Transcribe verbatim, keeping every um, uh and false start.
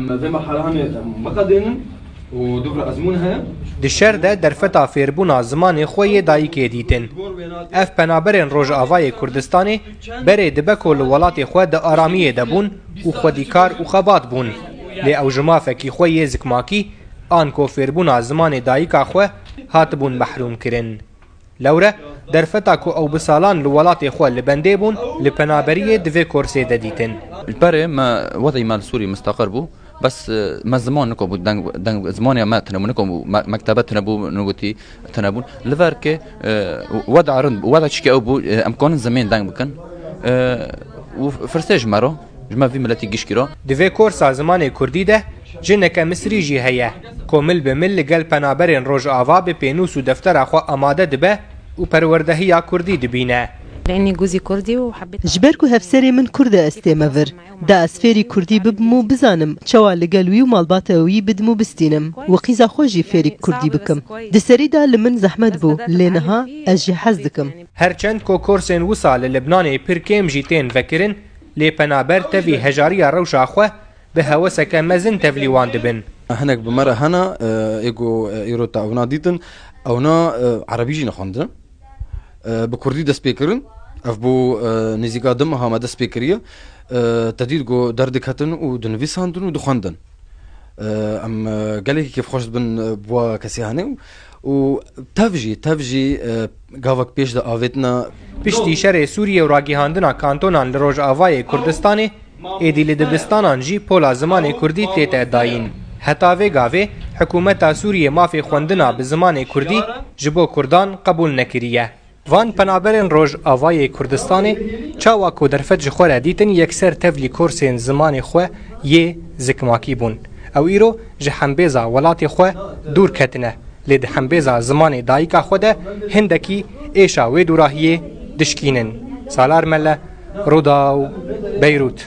Vê merhale hanê veqedênin û dûvra ezmûn heye. Di şer de derfeta fêrbûna zimanê xwe yê dayikê dîtin. Ev penaberên Rojavayê Kurdistanê berê dibe ku li welatê xwe di aramiyê de bûn û xwedîkar û xebat bûn. Lê ew ji mafekî xwe yê zikmakî an ku fêrbûna zimanê dayika xwe hatibûn mehrûm kirin. Lewre derfeta ku ew bi salan li welatê xwe li bendê bûn, li penaberiyê di vê korsê de dîtin. Li perê me wedî me li Sûrî misteqir bû. Bes, e, me ziman nikobû, deng, deng, zimanê me tunebû, nikobû, me, mektebe tunebû, nûgotî tunebûn. Li ver ke, e, weda rind, weda çike ew bû, e, em konin zimên deng bikin. E, û firsê ji me re, ji me vî miletî gişkî re. Di vê korsa zimanê kurdî de jineke Misrî jî heye, ku mil bi mil li gel penaberên Rojava bi pênûs û deftera xwe amade dibe û perwerdehiya kurdî dibîne. لأني جوزي كردي وحبيت Ji ber ku hevserê min Kurd e, ez tême vir. Da ez fêrî Kurdî bibim û bizanim çawa li gel wî û malbata wî bidim û bistînim û qîza xwe jî fêrî Kurdî bikim. Di serî de li min zehmet bû, lê niha ez jî hez dikim. Her çend ku korsên wisa li Libnanê pir kêm jî tên vekirin, lê penaber tevî hejariya rewşa xwe bi heweseke mezin tevlî wan dibin. Hinek bi me re hene, e, ê ku, e, îro te ewna dîtin, ewna, e, erebî jî nexwendin. E, bi kurdî dest pê kirin. Ev bû, e, nêzîka du meha me dest pê kiriye. E, te dît ku derdiketin û dinivîsandin û dixwendin. E, em, e, gelekî kêfxweş dibin, e, bi wa kesê hene û, û tev jî, tev jî, e, gavek pêş de avêtine. Piştî şerê Sûriyê û ragihandina kantonan li Rojavayê Kurdistanê, êdî li dibistanan jî pola zimanê kurdî tête dayîn. Heta vê gavê hikûmeta Sûriyê mafê xwendina bi zimanê kurdî ji bo kurdan qebûl nekiriye. Van penaberên Rojavayê Kurdistanê çawa ku derfet ji xwe re dîtin, yekser tevlî korsên zimanê xwe yê zikmakî bûn. Ew îro ji hembêza welatê xwe dûr ketine, lê di hembêza zimanê dayika xwe de hindekî êşa wê dûrahiyê dişkînin. Salar Mele, Rûdaw, Beyrût.